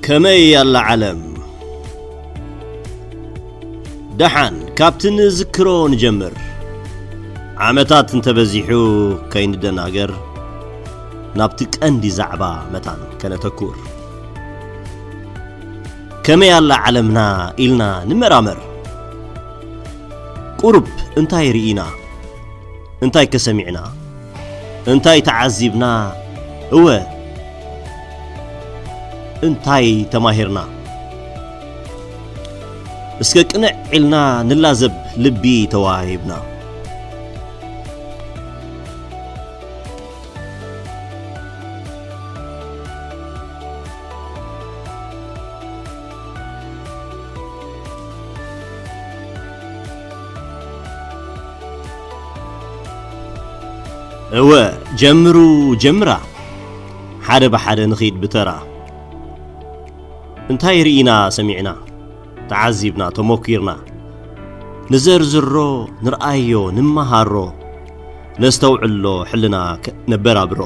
ከመይ ኣላ ዓለም? ደሓን፣ ካብቲ ንዝክሮ ንጀምር። ዓመታት እንተበዚሑ ከይንደናገር፣ ናብቲ ቀንዲ ዛዕባ መታን ከነተኩር። ከመይ ኣላ ዓለምና ኢልና ንመራመር። ቁሩብ እንታይ ርኢና? እንታይ ከ ሰሚዕና? እንታይ ተዓዚብና? እወ፣ እንታይ ተማሂርና? እስከ ቅንዕ ኢልና ንላዘብ፣ ልቢ ተዋሂብና። እወ፣ ጀምሩ ጀምራ፣ ሓደ ብሓደ ንኺድ ብተራ። እንታይ ርኢና ሰሚዕና፣ ተዓዚብና ተሞኪርና፣ ንዘርዝሮ፣ ንርኣዮ፣ ንመሃሮ፣ ነስተውዕሎ፣ ሕልና ከ-፣ ነበራብሮ።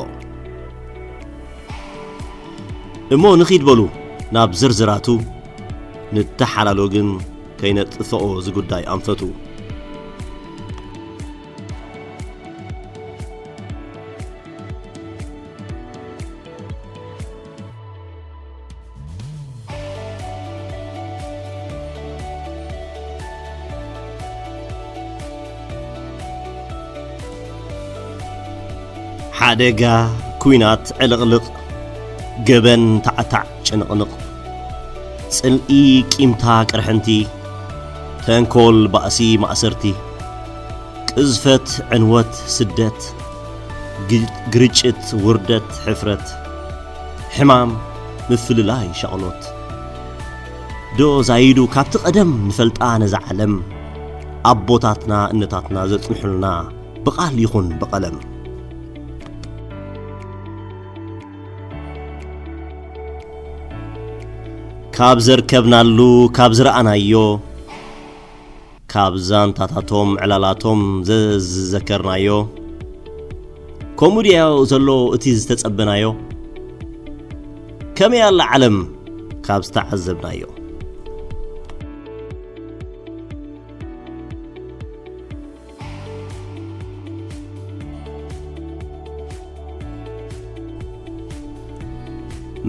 እሞ ንኺድ በሉ ናብ ዝርዝራቱ፣ ንተሓላሎ ግን ከይነጥፍኦ ዝጉዳይ ኣንፈቱ። ሓደጋ፣ ኲናት፣ ዕልቕልቕ፣ ገበን፣ ታዕታዕ፣ ጭንቕንቕ፣ ጽልኢ፣ ቂምታ፣ ቅርሕንቲ፣ ተንኮል፣ ባእሲ፣ ማእሰርቲ፣ ቅዝፈት፣ ዕንወት፣ ስደት፣ ግ-፣ ግርጭት፣ ውርደት፣ ሕፍረት፣ ሕማም፣ ምፍልላይ፣ ሻቕሎት፣ ዶ ዛይዱ ካብቲ ቀደም ንፈልጣ ነዛ ዓለም፣ ኣቦታትና እነታትና ዘጽንሑልና ብቓል ይኹን ብቐለም። ካብ ዘርከብናሉ፣ ካብ ዝረኣናዮ፣ ካብ ዛንታታቶም ዕላላቶም ዘዝዘከርናዮ፣ ከምኡ ድያዮ ዘሎ እቲ ዝተጸበናዮ? ከመይ ኣላ ዓለም ካብ ዝተዓዘብናዮ?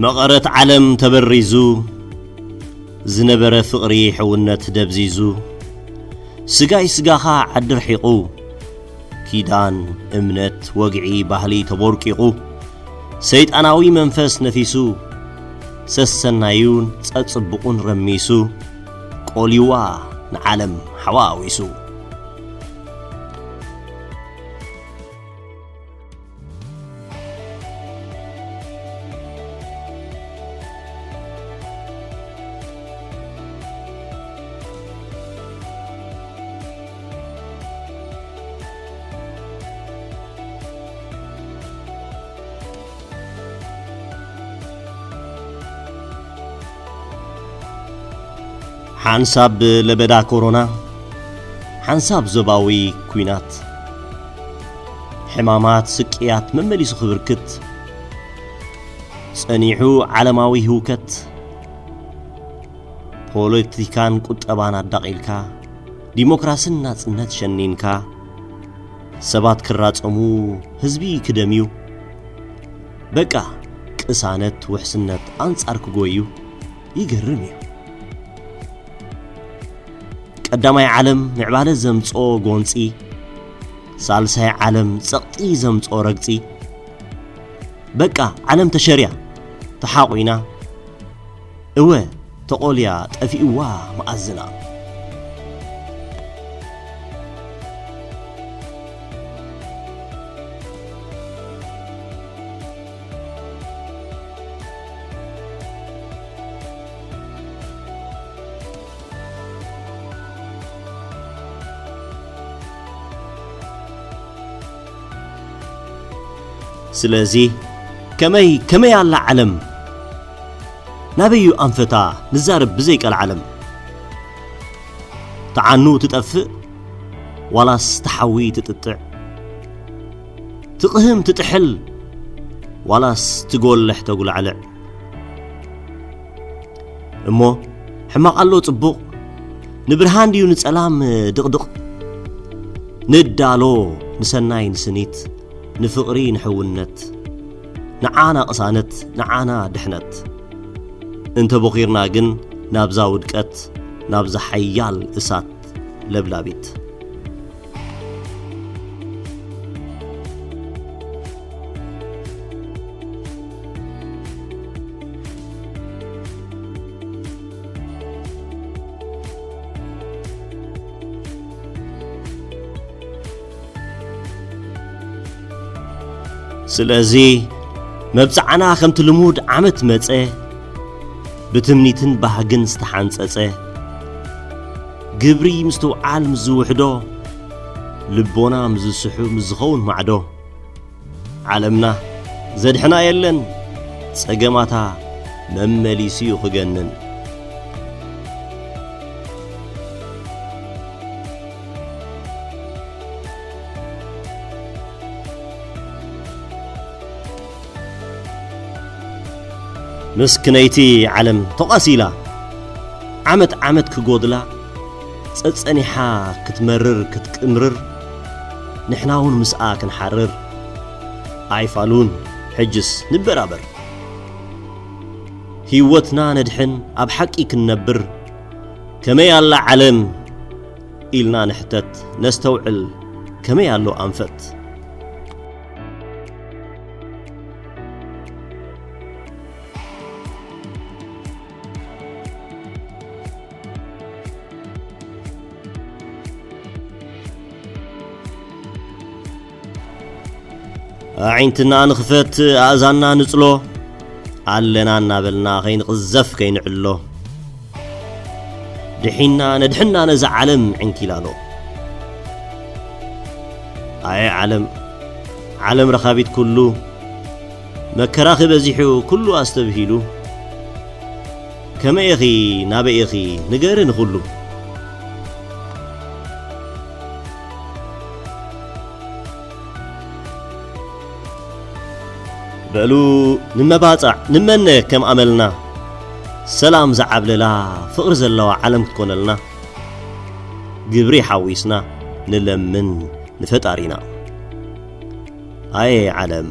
መቐረት ዓለም ተበሪዙ፣ ዝነበረ ፍቕሪ ሕውነት ደብዚዙ፣ ስጋይ ስጋኻ ዓዲ ርሒቑ፣ ኪዳን፣ እምነት፣ ወግዒ፣ ባህሊ ተቦርቂቑ፣ ሰይጣናዊ መንፈስ ነፊሱ፣ ሰሰናዩን ጸጽቡቑን ረሚሱ፣ ቆልዩዋ ንዓለም ሓዋዊሱ። ሓንሳብ ለበዳ ኮሮና፣ ሓንሳብ ዞባዊ ኲናት፣ ሕማማት፣ ስቅያት መመሊሱ ክብርክት፣ ጸኒሑ ዓለማዊ ህውከት፣ ፖለቲካን ቁጠባን ኣዳቒልካ፣ ዲሞክራስን ናጽነት ሸኒንካ፣ ሰባት ክራጸሙ፣ ህዝቢ ክደምዩ፣ በቃ ቅሳነት ውሕስነት ኣንጻር ክጎዩ ይገርም እዩ። ቀዳማይ ዓለም ምዕባለ ዘምጾ ጎንጺ፣ ሳልሳይ ዓለም ጸቕጢ ዘምጾ ረግጺ፣ በቃ ዓለም ተሸርያ፣ ተሓቑና፣ እወ ተቖልያ፣ ጠፊእዋ መኣዝና። ስለዚ ከመይ፣ ከመይ ኣላ ዓለም? ናበዩ ኣንፈታ ንዛረብ ብዘይ ቀልዓለም? ትዓኑ ትጠፍእ ዋላስ ትሓዊ ትጥጥዕ? ትቕህም ትጥሕል ዋላስ ትጎልሕ ተጉላዕልዕ? እሞ ሕማቕ ኣሎ ጽቡቕ፣ ንብርሃን ድዩ ንጸላም ድቕድቕ? ንዳሎ ንሰናይ ንስኒት፣ ንፍቕሪ ንሕውነት፣ ንዓና ቅሳነት፣ ንዓና ድሕነት። እንተ ቦኺርና ግን ናብዛ ውድቀት፣ ናብዛ ሓያል እሳት ለብላቢት። ስለዚ መብጽዓና ከምቲ ልሙድ ዓመት መጸ፣ ብትምኒትን ባህግን ዝተሓንጸጸ፣ ግብሪ ምስትውዓል ምስ ዝውሕዶ፣ ልቦና ምስ ዝስሑ ምስ ዝኸውን ማዕዶ፣ ዓለምና ዘድሕና የለን፣ ጸገማታ መመሊሱ እዩ ክገንን። ምስክነይቲ ዓለም ተቋሲላ፣ ዓመት ዓመት ክጎድላ፣ ጸጸኒሓ ክትመርር ክትቅምርር፣ ንሕና እውን ምስኣ ክንሓርር። ኣይፋሉን፣ ሕጅስ ንበራበር። ህይወትና ነድሕን፣ ኣብ ሓቂ ክንነብር፣ ከመይ ኣላ ዓለም ኢልና ንሕተት፣ ነስተውዕል፣ ከመይ ኣሎ ኣንፈት። ኣዒንትና ንኽፈት፣ ኣእዛንና ንጽሎ፣ ኣለና እናበልና ከይንቕዘፍ ከይንዕሎ። ድሒና ነድሕና ነዛ ዓለም ዕንኪላሎ። ኣየ ዓለም፣ ዓለም ረኻቢት ኩሉ፣ መከራኺ በዚሑ ኩሉ ኣስተብሂሉ። ከመይ ኢኺ ናበይ ኢኺ ንገሪ ንኹሉ። በሉ ንመባጻዕ ንመነ ከም ኣመልና፣ ሰላም ዝዓብለላ ፍቕሪ ዘለዋ ዓለም ክትኮነልና፣ ግብሪ ሓዊስና ንለምን ንፈጣሪና። ኣየ ዓለም፣